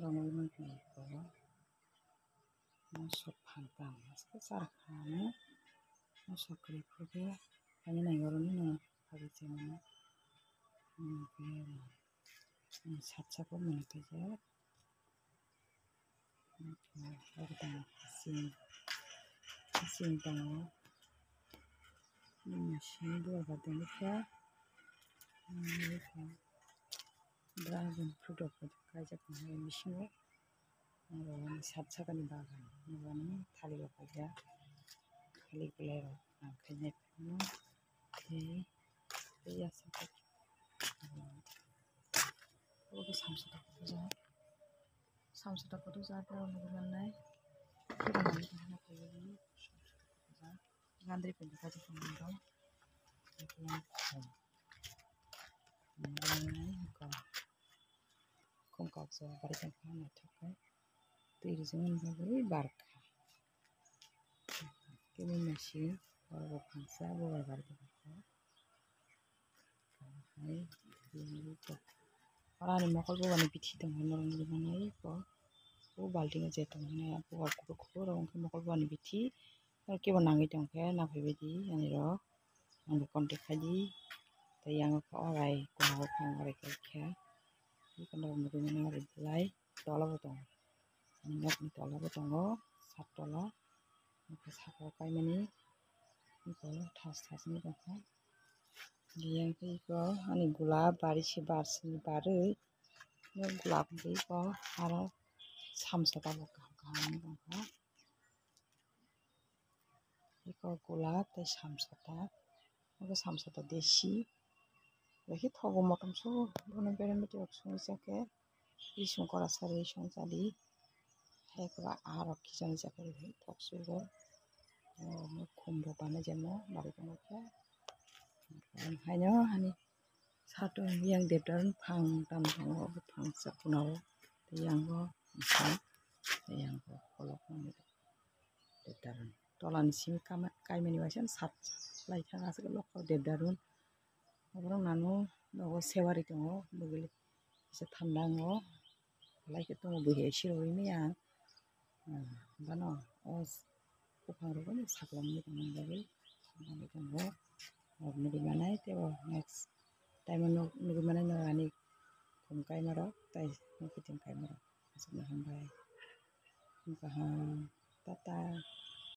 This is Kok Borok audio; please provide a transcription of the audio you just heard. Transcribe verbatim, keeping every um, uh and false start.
Rongwi mankha iko. Mosok phan tang, aske char kha ano. Mosok kwrwi phuru khe ani nai oro nini phari chemano. Hwnkhe sat sako mwnwi khaijak. Oro tang sing, sing tongo. Sing dua ba tong kha. Dragon fruit rok kaijak tongo bisingo. Oro sat sakani bagan, oro thalik rok kaijak, thalik belai rok ang khainai phano. Tei, tei aswk, oro samsok rok kaijak, samsok rok kaijak, oro nugwi mannai. Gandri pindi kaijak tongo. Khum kok so bari tongkha naithok khe twi rijak mani bagwi barkha. Kebo machine oro bo phangsa bo bai bari tongkha. Oro ani mokol bubani bithi tongkha norok nugwi mano eko. O baltingo je tongmani abo kubur kubur abo wngkha mokol bubani bithi. Kebo nangwi tongkhe naphaibaidi ani rok. Ang bo contact khai di. Tei yang kha orai kono kha orai kha khe. Kono nugwi mano orai belai tola bo tongo. Ani nok ni tola bo tongo, sat tola. Nokha saka o kaimani. Iko thas thas wngwi tongkha. Yang khe iko ani gulab bari se bar sini barwi. Nok gulab wngkha iko aro samsa tabuk kaham kaham wngwi tongkha. Iko gulab tei samsata, abo samsata desi. Belai khe thogo motom sobo, bono berem beti rok songwi chakhe, bising kora sari song chadi. Hai khe ba aa rok khichang chakhe thok sugo. Khum rok bana jemo bari tongkha. Haino hani satung yang debdar phang tam tongo, phang sa kunao, tei yang bo, tei yang bo kolok. Tei taran tolani simi kaimani waisa sat lai thang aswk lokho debdarun. Oborok nano nogo sewari tongo bwgwli kisa thanda wngo. Lai khe tongo buhi sirogwi maya ang. Bono o buphang rok saklamwi tongmani bagwi saklamwi tongo. Nugwi manai tei bo next time o nugwi manai no ani khum kaima rok tei nokhiting kaima rok. Aswkno hambai. Kaham. Tata.